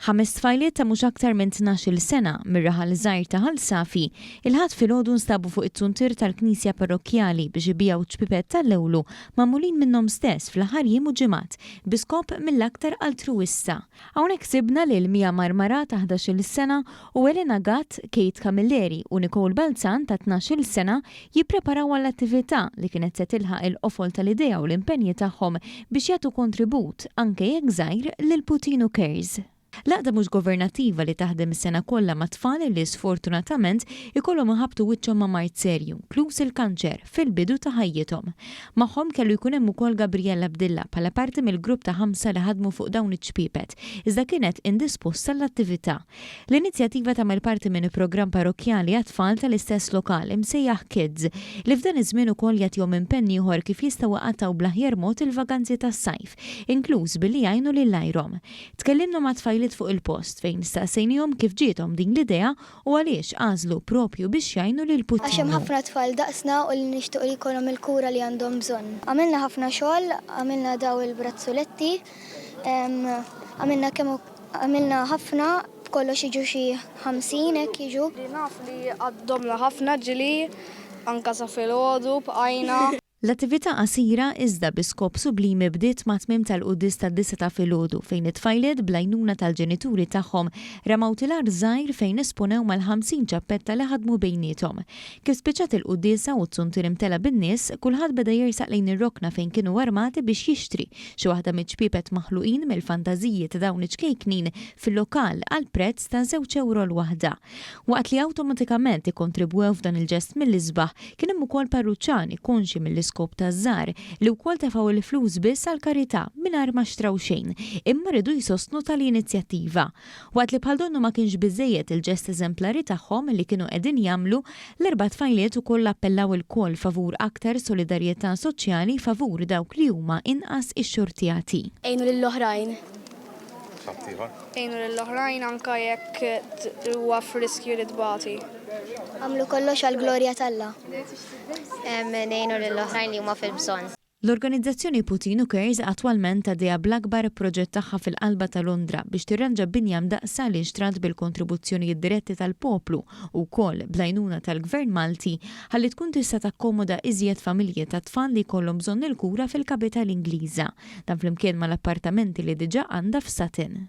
Ħames tfajliet ta' mhux aktar minn 12-il sena mir-raħal żgħir ta' Ħal Safi, il-Ħadd filgħodu nstabu fuq it-tuntier tal-knisja parrokkjali biex ibigħu ċpipet tal-lewlu magħmulin minnhom stess fl-aħħar jiem u ġimgħat bi skop mill-aktar altruwista. Hawnhekk sibna lil Mia Marmarà ta' 11-il sena u Elena Gatt, Kate Camilleri u Nicole Balzan ta' 12-il sena jippreparaw għall-attività li kienet se tilħaq il-qofol tal-idea u l-impenji tagħhom biex jagħtu kontribut, anke jekk żgħir, lil Puttinu Cares. L-għaqda mhux governattiva li taħdem is-sena kollha ma' tfal li sfortunatament ikollhom iħabbtu wiċċhom ma' mard serju, inkluż il-kanċer, fil-bidu ta' ħajjithom. Magħhom kellu jkun hemm ukoll Gabriella Abdilla bħala parti mill-grupp ta' ħamsa li ħadmu fuq dawn iċ-ċpiepet, iżda kienet indisposta għall-attività. L-inizjattiva tagħmel parti minn programm parrokkjali għat-tfal tal-istess lokal imsejjaħ Kids, li f'dan iż-żmien ukoll jagħtihom impenn ieħor kif jistgħu iqattgħu bl-aħjar mod il-vaganzi tas-sajf, inkluż billi jgħinu lil għajrhom. Tkellimna mat-tfajliet fuq il-post fejn staqsejniehom kif ġiethom din l-idea u għaliex għażlu propju biex jgħinu lil Għax hemm Puttinu. ħafna tfal daqsna u li nixtiequ li jkollhom il-kura li għandhom bżonn. Għamilna ħafna xogħol, għamilna daw il-brazzuletti, għamilna kemm Għamilna ħafna, b'kollox jiġu xi 50 hekk jiġu. Li naf li għad domna ħafna ġieli anka sa filgħodu bqajna. L-attività qasira iżda bi skop sublimi bdiet mat-tmiem tal-quddies tad-disgħa ta' filgħodu fejn it-tfajliet bl-għajnuna tal-ġenituri tagħhom ramaw tilar żgħir fejn esponew mal-50 ċappetta li ħadmu bejniethom. Kif spiċċat il-quddiesa u t-zuntier imtela bin-nies, kulħadd beda jersaq lejn ir-rokna fejn kienu armati biex jixtri xi waħda miċ-ċpiepet maħluqin mill-fantażiji ta' dawn iċ-ċkejknin fil-lokal għal prezz ta' żewġ ewro l-waħda. Waqt li awtomatikament ikkontribwew f'dan il-ġest mill-isbaħ, kien hemm ukoll parruċċani konxji mill-iskop taż-żgħar li wkoll tefgħu l-flus biss għall-karità mingħajr ma xtraw xejn, imma riedu jsostnu tali inizjattiva. Waqt li bħal donnu ma kienx biżżejjed il-ġest eżemplari tagħhom li kienu qegħdin jagħmlu, l-erba' tfajliet ukoll appellaw ilkoll favur aktar solidarjetà soċjali favur dawk li huma inqas ixxurtjati. Għinu lill-oħrajn. Ħaddieħor? Għinu lill-oħrajn anke jekk huwa f'riskju li tbati. Agħmlu kollox għall-glorja t'Alla. Ngħinu lill-oħrajn li huma fil-bżonn. L-organizzazzjoni Puttinu Cares attwalment għaddejja bl-akbar proġett tagħha fil-qalba ta' Londra biex tirranġa binja mdaqqsa li nxtrat bil-kontribuzzjonijiet diretti tal-poplu u wkoll bl-għajnuna tal-Gvern Malti ħalli tkun tista' takkomoda iżjed familji ta' tfal li jkollhom bżonn il-kura fil-kapitali Ingliża. Dan flimkien mal-appartamenti li diġà għandha f'Sutton.